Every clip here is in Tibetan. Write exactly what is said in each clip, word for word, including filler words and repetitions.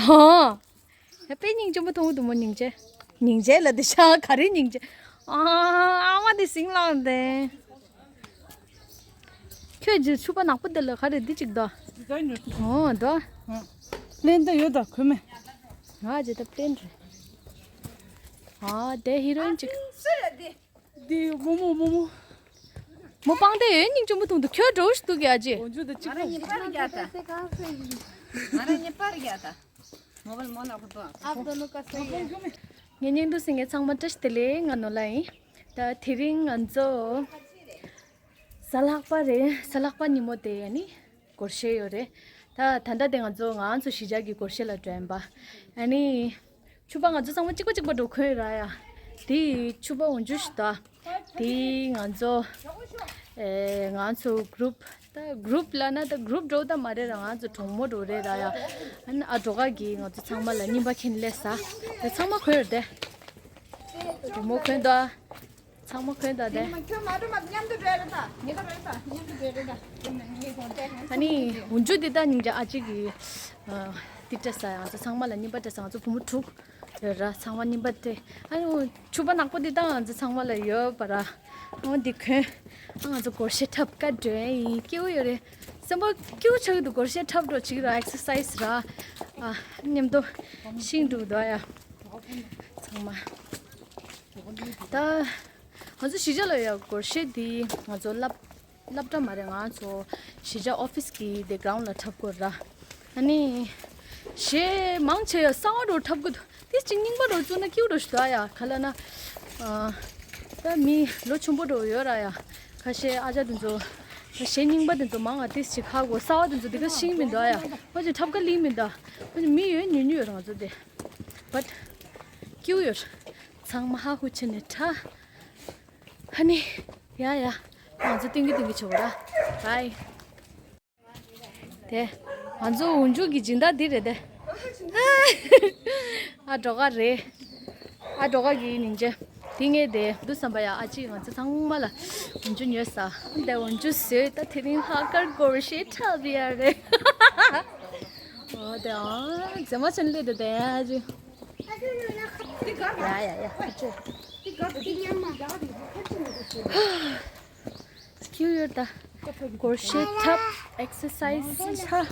ཧོ། ཡ་དཔེ་སྙིང་རྗེ་མོ་མཐོང་གི་འདུག་མོ། སྙིང་རྗེ། སྙིང་རྗེ་ལ་དེ་ཤ་ག་རེ་སྙིང་རྗེ། ཨ་ཨ་མ་དེ་ཟིང་ལངས་ཏེ། ཁྱོད་ཀྱི་ཕྱུ་པ་ནག་པོ་དེ་ལ་ག་རེ་འདི་གཅིག་དོ། འོ་དོ། ལེན་ད་ཡོད་ད་ཁོས་མེད། ང་ཇི་ལྟ་བསྟན་རེད། ཨ་དེ་ཧི་རོ་ཨིན་གཅིག་འདི་མོ་མོ་མོ་མོ། མོ་སྤང་དེ་ཡོད་སྙིང་རྗེ་མོ་མཐོང་འདུག་ཁྱོད་འགྲོ་ཞིག་འདུག་གི་ཨ་ཅེ། འོ་འཇུ་ད་གཅིག་ང་རང་གཉིས་པར་རྒྱག་ད། ང་རང་གཉིས་པར་རྒྱག་ད། མོ་བལ་མོ་ལ་ཧུ་ཏོ། ཨབ་དོ་ནུ་ཀ་སེ་ཡེ། ངེད་སྙིང་འདུག་སེ་ངེད་ཚང་མ་བཀྲ་ཤིས་བདེ་ལེགས། ང་ནོར་ལྷ་ཡིན། ད་དེ་རིང་ང་ཚོ་གཟའ་ལྷག་པ་རེད། གཟའ་ལྷག་པ་ཉིན་མོ་དེ་ཡ་ནི་སྒོར་གཞས་ཡོད་རེད། ད་ད་ལྟ་དེ་ང་ཚོ་ང་ཚོ་གཞིས་ཆགས་ཀྱི་སྒོར་གཞས་ལ་འགྲོ་ཡིན་པ། ཨ་ནི་ཕྱུ་པ་ང་ཚོ་ཚང་མ་གཅིག་པ་གཅིག་པ་འགྲོ་གོན་ར་ཡ། དེ་ཕྱུ་པ་འོ་འཇུ་ཞིག་ད། དེ་ང་ཚོ་ཨེ་ང་ཚོ་གུ་རུབ་ད་གུ་རུབ་ལ་ན་ད་གུ་རུབ་འགྲོ་ད་མ་རེད་ར། ང་ཚོ་གྲོགས་མོ་འགྲོ་རེད་ར་ཡ། ཨ་ནི་ཨ་གྲོགས་ག་གིས་ང་ཚོ་ཚང་མ་ལ་རྙིང་པ་ཁྱེར་སླེབས་ས། དེ་ཚང་མ་གོན་ཡོད་དེ། གྲོགས་མོ་གོན་ད། ཚང་མ་གོན་ད་དེ། ཁྱོད་མ་འགྲོ་མ་མཉམ་དུ་འགྲོ་རེད་ད། ཉེ་ག་རེད་ད། མཉམ་དུ་འགྲོ་རེད་ད། ཨ་ནི་འོ་འཇུ་དེ་ད་སྙིང་རྗེ་ཨ་ཅེ་གི་ཨ་དེ་སྤྲད་ས་ཡ། ང་ཚོ་ཚང་མ་ལ་རྙིང་པ་སྤྲད་ས། ང་ཚོ་བུ་མོ་དྲུག་ཡོད་ར། ཚང་མ་རྙིང་པ་སྤྲད། ཨ་ནི་ཕྱུ་པ་ནག་པོ་དེ་ད་ང་ཚོ་ཚང་མ་ལ་ཡོད་པ་ར། ཨོ་འདི་གོན། ཨ་ང་ཚོ་སྒོར་གཞས་འཁྲབ་ཀ་འགྲོ་ཡིན། སྐྱིད་པོ་ཡོད་རེད། སེམས་པ་སྐྱིད་པོ་ཆགས་ཀྱི་འདུག་སྒོར་གཞས་འཁྲབ་འགྲོ་ཅིག་ར། ཨེག་སར་སའིས་ར། ཨ་མཉམ་དུ་ཤིང་འགྲོ་འདུག་ཡ། ཚང་མ། ད་ང་ཚོ་གཞིས་ཆགས་ལ་ཡ་སྒོར་གཞས་འདི་ང་ཚོ་སློབ་སློབ་གྲྭ་མ་རེད། ང་ཚོ་གཞིས་ཆགས་ཨོ་ཕིས་ཀྱི་དེ་གྷ་རའུན་ལ་འཁྲབ་དགོས་ར། ཨ་ནི་གཞས་མང་ཆེ་ཡ་གསར་པ་འགྲོ་འཁྲབ་དགོས་འདུག་དེ་གཅིག་རྙིང་པ་འགྲོ་བཙུགས་ན་སྐྱིད་པོ་འགྲོ་ཞིག་འདུག་ཡ། ག་ལ་ན་ཨ་ད་མི་ལོ་ཆུང་པོ་འགྲོ་ཡོད་ར་ཡ། ཁ་ཤས་ཨ་ཅག་དེ་ཚོ་ད་གཞས་རྙིང་པ་དེ་ཚོ་མང་ང་དེ་གཅིག་ཧ་གོ། གསར་པ་དེ་ཚོ་དེ་ག་ཤེས་མི་འདུག་ཡ། ཁོ་ཅིག་འཁྲབ་ག་ལིང་མི་འདུག་ཁོ་ཅིག་མི་ཡོད་ཉུང་ཉུང་ཡོད་ར། ང་ཚོ་དེ་བཊ་སྐྱིད་པོ་ཡོད། ཚང་མ་ཧ་ཧུ་བྱས་ནས་ཁྲ། ཧ་ནི། ཡ་ཡ། ང་ཚོ་ཏིང་གི་ཏིང་གི་བྱེད་དགོས་ར། བའི། དེ། ང་ཚོ་འོ་འཇུ་གི་སྦྱིན་བདག་འདི་རེད་དེ། ཨ་གྲོགས་ག་རེད། ཨ་གྲོགས་ག་གི་སྙིང་རྗེ། དེ་ངས་དེ་འདུག་བསམ་པ་ཡ། ཨ་ཅེས་ང་ཚོ་ཚང་མ་ལ་འོ་འཇུ་ཉོས་ས། དེ་འོ་འཇུ་བཟོས་ད། དེ་རིང་ལྷག་དཀར་སྒོར་གཞས་འཁྲབ་ཡ་རེད། འོ་དེ་ཨང་མཛེས་མ་ཆེན་ལེ་དེ་དེ་ཨ་ཅེ། ཡ་ཡ་ཡ། ཁ་ཆེ། སྐྱིད་ཡོད་ད། སྒོར་གཞས་འཁྲབ། ཨེག་སར་སའིས་འཁྲབ།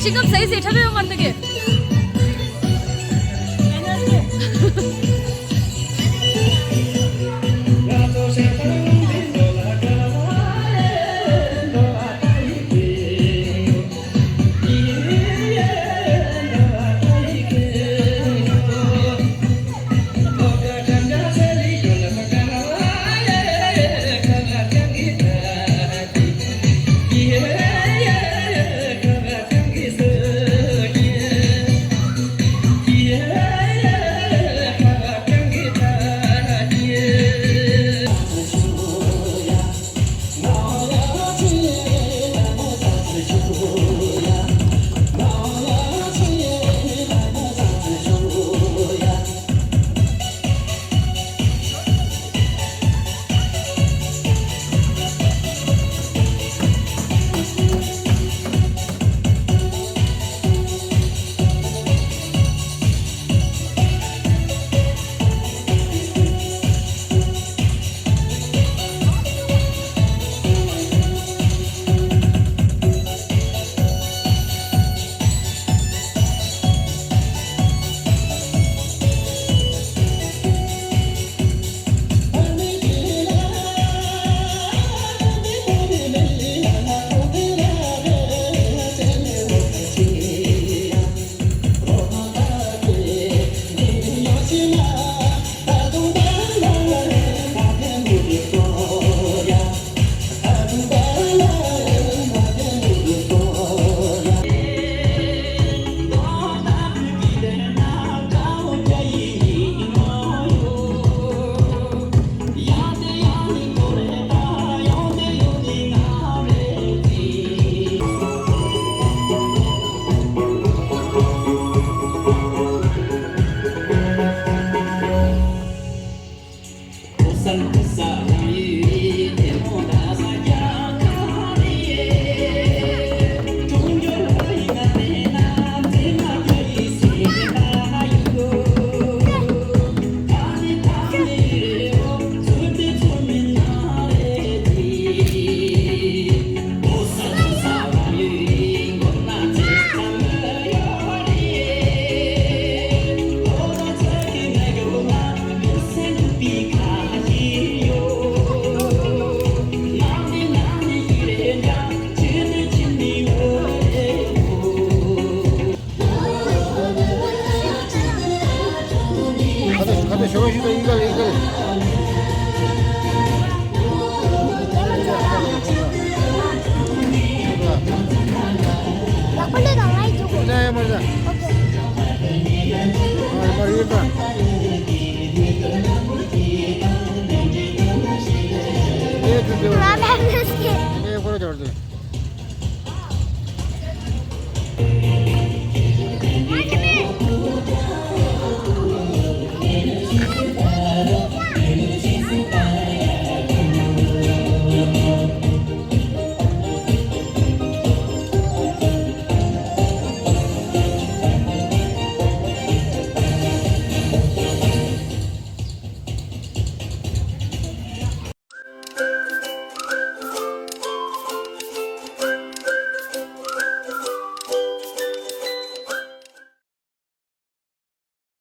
ཅི་སྐབས་ཟེར་ཟེར་ཁྲ་བའི་ཡོང་མར་འདུག་གི། What happened to this kid?